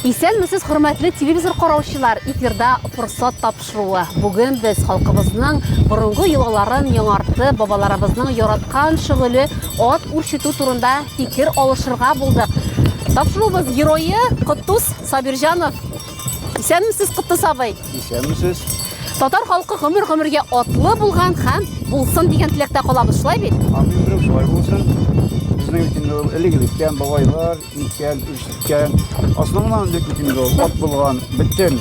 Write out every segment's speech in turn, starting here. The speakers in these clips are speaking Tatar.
Исәнмесез, хөрмәтле телевизор караучылар! Эфирда Форсат тапшыруы. Бүген без халкыбызның борынгы йолаларын яңартып, бабаларыбызның яраткан шөгыле ат үрчетү турында фикер алышырга булдык. Тапшыруыбыз герое Котдус Сабирҗанов. Исәнмесез, Котдус абый! Исәнмесез. Татар халкы гомер-гомергә атлы булган һәм булсын дигән теләктә калабыз, шулай бит? Амин, берүк шулай булсын. Безнең бит инде ул элек-электән бабайлар иткән, үсткән. Асылыннан элек бит инде ул ат булган бөтен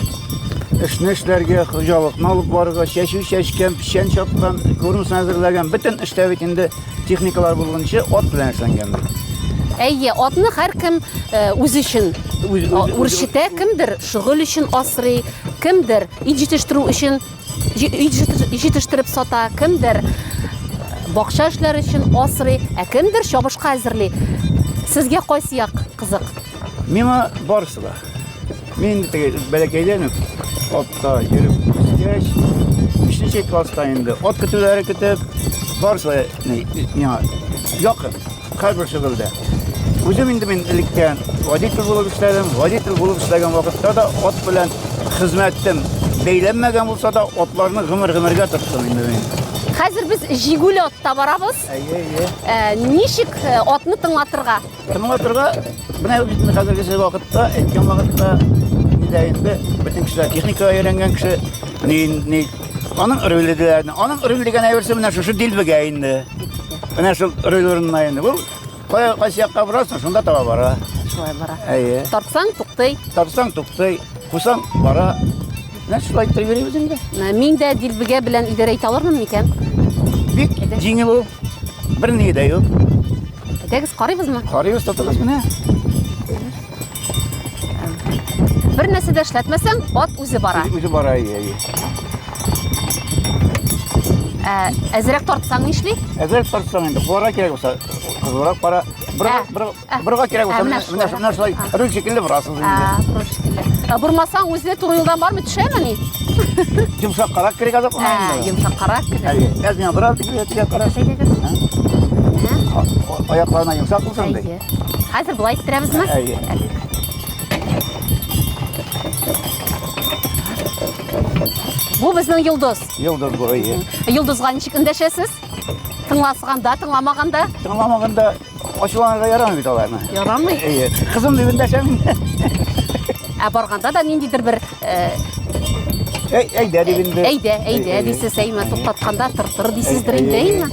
эшне эшләргә, хуҗалыкны алып барырга, чәчү чәчкән, печән чапкан, курмысын әзерләгән, бөтен эштә бит инде техникалар булганчы ат белән эшләнгән бит. Әйе, атны һәркем үзе өчен үрчетә, кемдер шөгыль өчен асрый, кемдер ит җитештерү өчен ит җитештереп сата, кемдер бакча эшләре өчен асрый, ә кемдер чабышка әзерли. Сезгә кайсы як кызык? Миңа барысы да. Мин теге бәләкәйдән үк атта йөреп үскәч, бишенче класста инде ат көтүләре көтеп, барысы миңа якын, һәрбер шөгыльдә. Үзем инде мин электән водитель булып эшләдем. Водитель булып эшләгән вакытта да ат белән хезмәтем бәйләнмәгән булса да, атларны гомер-гомергә тоттым инде мин. Хәзер без җигүле атта барабыз. Әйе, әйе. Ничек атны тыңлатырга? Тыңлатырга, менә бит инде хәзерге вакытта, әйткән вакытта, нидә инде бөтен кешеләр техникага өйрәнгән кеше, ни, ни, аның руле диләр, аның руль дигән әйберсе менә шушы дилбегә инде. Менә шул руль урынына инде. Бу кая кайсы якка борасың, шунда таба бара. Шулай бара. Әйе. Тартсаң, туктый. Тартсаң, туктый, кусаң, бара. Менә шулай итеп йөрибез инде. Мин дә дилбегә белән идарә итә алырмын микән? Бик җиңел ул. Бер ни дә юк. Әйдәгез, карыйбызмы? Карыйбыз, тотыгыз менә. Бер нәрсә дә эшләтмәсәң, ат үзе бара. Үзе бара, әйе, әйе. Ә, әзрәк тартсаң нишли? Әзрәк тартсаң инде, куарга кирәк булса, кызурак бара. Бер, бер, Бырга кирәк булса, менә менә шулай руль шикелле борасыз инде. Руль шикелле. Бормасаң, үзе туры юлдан бармый төшәмени? Йомшаккарак кирәк азак кына инде. Йомшаккарак кирәк. Әйе, әз генә бора, тигә караш. Аякларына йомшак булсын ди. Хәзер болай иттерәбезме? Әйе. Бу безнең Йолдыз. Йолдыз бу, әйе. Йолдызга ничек эндәшәсез? Тыңласганда, тыңламаганда? Тыңламаганда Ачуланырга ярамый бит аларны. Ярамый? Әйе. Кызым дип эндәшәм инде. Ә барганда да ниндидер бер Әй, әйдә дип инде. Әйдә, әйдә дисез, әйме, туктатканда тыр-тыр дисездер инде, әйме?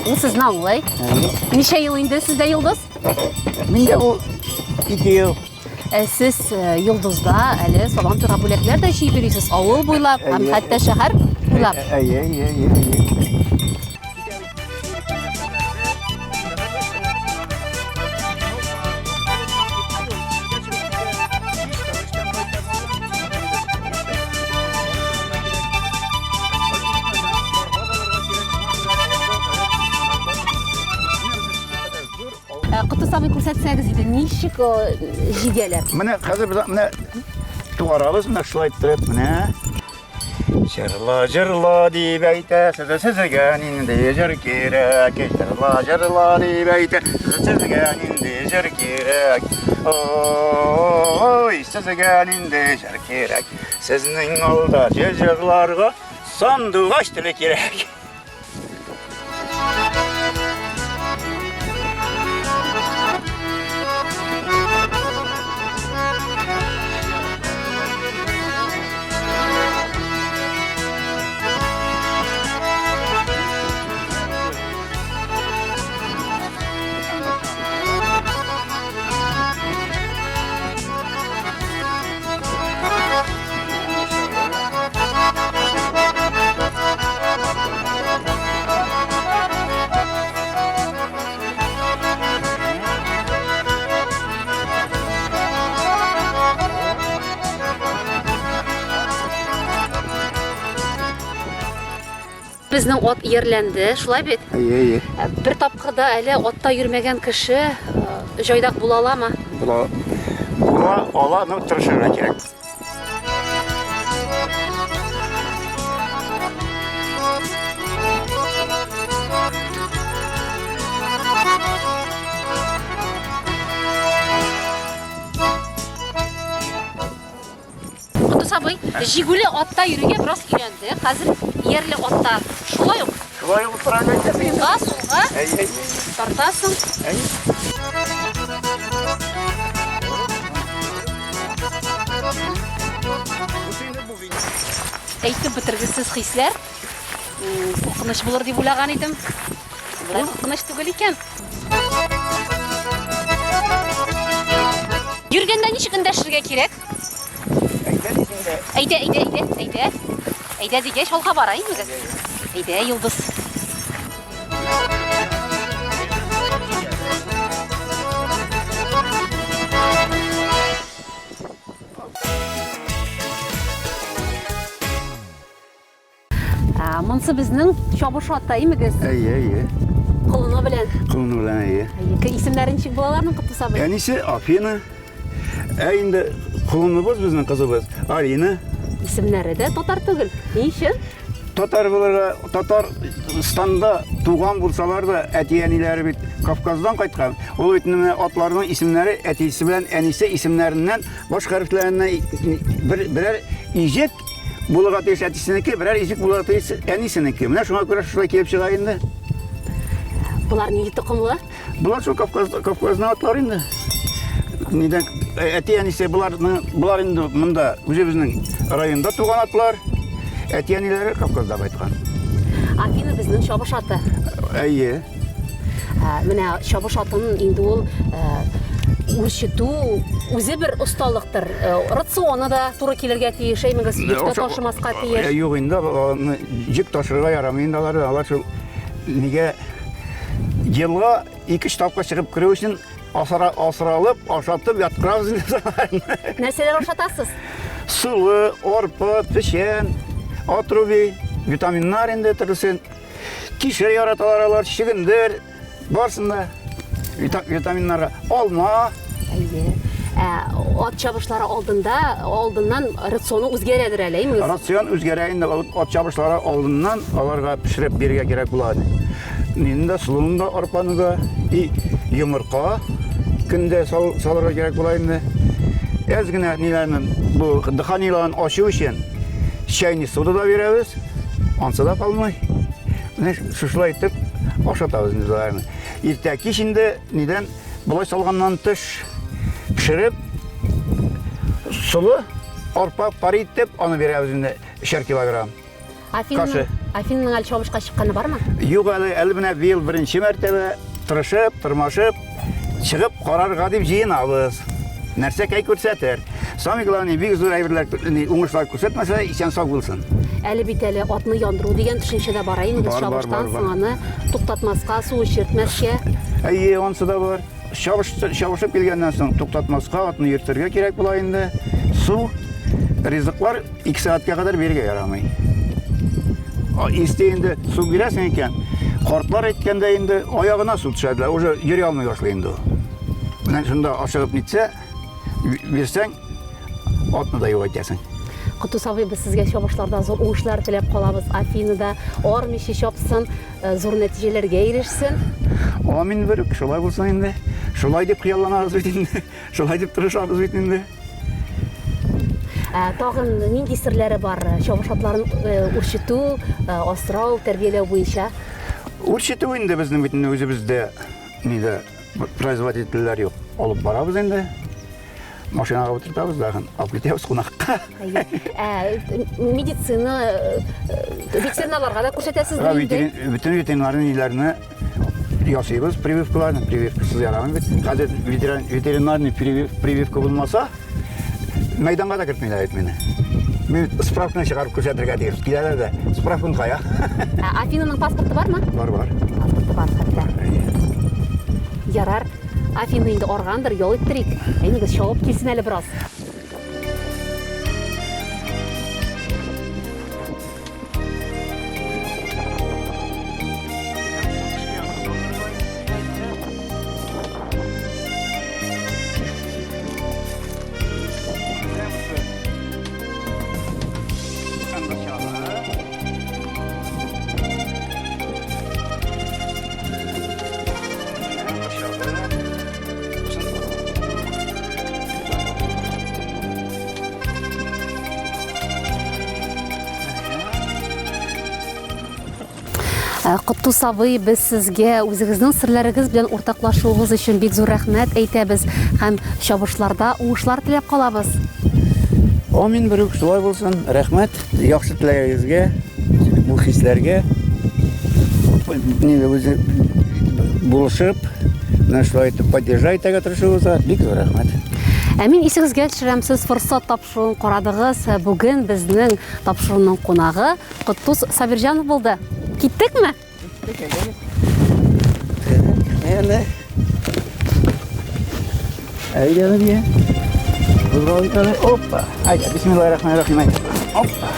Ул сезне аңлый. Ничә ел инде сездә Йолдыз? Миндә ул 2 ел. Ә сез Йолдызда әле Сабантуйга бүләкләр дә җыеп йөрисез, авыл буйлап һәм хәтта шәһәр буйлап. Әйе, әйе, әйе, әйе. Котдус абый, күрсәтсәгез иде, ничек җигәләр? Менә хәзер без менә тугарабыз, менә шулай иттереп, менә. Җырла, җырла дип әйтә, сезгә нинди җыр кирәк? Җырла, җырла дип әйтә, сезгә нинди җыр кирәк? Ой, сезгә нинди җыр кирәк? Сезнең алда җырларга сандугач теле кирәк. Безнең ат иярләнде, шулай бит? Әйе, әйе. Бер тапкыр да әле атта йөрмәгән кеше җайдак була аламы? Була. Була ала, но тырышырга кирәк. Җигүле атта йөрергә бераз өйрәнде. Хәзер иярле атта шулай ук. Шулай ук утырырга кирәк. Уңга, сулга. Әйе. Тартасың. Әйе. Әйтеп бетергесез хисләр. Куркыныч булыр дип уйлаган идем. Болай куркыныч түгел икән. Йөргәндә ничек эндәшергә кирәк? Әйдә дисең дә. Әйдә, әйдә, әйдә, әйдә. Әйдә дигәч, алга бара инде. Әйдә, йолдыз. Монсы безнең чабыш аты, имегез? Әйе, әйе. Колыны белән. Колыны белән, әйе. Әйе. Исемнәре ничек була аларның, Котдус абый? Әнисе Афина. Ә инде колыныбыз безнең кызыбыз Арина. Исемнәре дә татар түгел. Ни өчен? Татар булырга, Татарстанда туган булсалар да, әти-әниләре бит Кавказдан кайткан. Ул бит менә атларның исемнәре әтисе белән әнисе исемнәреннән баш хәрефләреннән бер берәр иҗек булырга тиеш әтисенеке, берәр иҗек булырга тиеш әнисенеке. Менә шуңа күрә шулай килеп чыга инде. Болар нинди токымлы? Болар шул Кавказ, Кавказның атлары инде. Нидән әти-әнисе боларны, болар инде монда үзебезнең районда туган атлар. Әти-әниләре Кавказда кайткан. Афина безнең чабыш аты. Әйе. Менә чабыш атын инде ул үрчетү үзе бер осталыктыр. Рационы да туры килергә тиеш, әймегез, йөк тә ташымаска тиеш. Юк инде, аны йөк ташырга ярамый инде алар. Алар шул нигә елга ике-өч тапкыр чыгып керү өчен асра, асралып, ашатып яткырабыз инде аларны. Нәрсәләр ашатасыз? Солы, арпа, печән, отруби, витаминнар инде төрлесен. Кишер яраталар алар, чөгендер, барсын да витаминнарга. Алма. Әйе. Ә, ат чабышлары алдында, алдыннан рационы үзгәрәдер әле, әйме? Рацион үзгәрә инде, ат чабышлары алдыннан аларга пешереп бирергә кирәк була. Нинди дә, солыны да, арпаны да, и йомырка көндә сал, салырга кирәк була инде. Әз генә ниләрне, бу дыханиеләрен ачу өчен чәйне сода да бирәбез. Ансы да калмый. Менә шушылай итеп ашатабыз инде аларны. Иртә кич инде нидән болай салганнан тыш пешереп солы арпа пар итеп аны бирәбез инде өчәр килограмм. Афинның, Афинның әле чабышка чыкканы бармы? Юк әле, әле менә быел беренче мәртәбә тырышып, тырмашып чыгып карарга дип җыенабыз. Нәрсәкәй күрсәтер. Самый главный, бик зур әйберләр, уңышлар күрсәтмәсә, исән сау булсын. Әле бит әле атны яндыру дигән төшенчә дә бар, әйме? Без чабыштан соң аны туктатмаска, су эчертмәскә. Әйе, ансы да бар. Чабыш, чабышып килгәннән соң туктатмаска, атны йөртергә кирәк була инде. Су, ризыклар 2 сәгатькә кадәр бирергә ярамый. Исте инде су бирәсең икән, картлар әйткәндә инде аягына су төшәделәр, уже йөри алмый башлый инде ул. Менә шунда ашыгып нитсә, бирсәң, атны да юк итәсең. Котдус абый, без сезгә чабышларда зур уңышлар теләп калабыз. Афинада армичә чапсын, зур нәтиҗәләргә ирешсен. Амин берүк, шулай булсын инде. Шулай дип хыялланабыз бит инде. Шулай дип тырышабыз бит инде. Ә, тагын нинди серләре бар чабыш атларын үрчетү, асрау, тәрбияләү буенча? Үрчетү инде безнең бит инде үзебездә нидә производительләр юк. Алып барабыз инде. Машинага утыртабыз да, алып китәбез кунакка. Ә, медицина, ветеринарларга да күрсәтәсез инде? Бөтен ветеринарный ниләрне ясыйбыз, прививкаларны, прививкасыз ярамый бит. Хәзер ветеринарный прививка булмаса, мәйданга да кертмиләр бит мине. Мин справканы чыгарып күрсәтергә тиеш. Киләләр дә, справкаң кая? Ә Афинаның паспорты бармы? Бар, бар. Паспорты бар хәтта. Ярар. Афина инде аргандыр, ял иттерик. Әйдәгез, чабып килсен әле бераз. Э, Котдус абый, без сезгә үзегезнең серләрегез белән уртаклашуыгыз өчен бик зур рәхмәт әйтәбез һәм чабышларда уңышлар теләп калабыз. Амин, берүк шулай булсын. Рәхмәт яхшы теләгегезгә, бу хисләргә. Үзе булышып, менә шулай итеп поддержать итәргә тырышуыгызга бик зур рәхмәт. Ә мин исегезгә төшерәм, сез Форсат тапшыруын карадыгыз. Бүген безнең тапшыруның кунагы Котдус Сабирҗанов булды. Киттекме? Киттек, әйдәгез. Әйдә. Әйдә, әйдә. Кузгалыйк әле. Опа. Әйдә, бисмиллаһир-рахманир-рахим. Опа.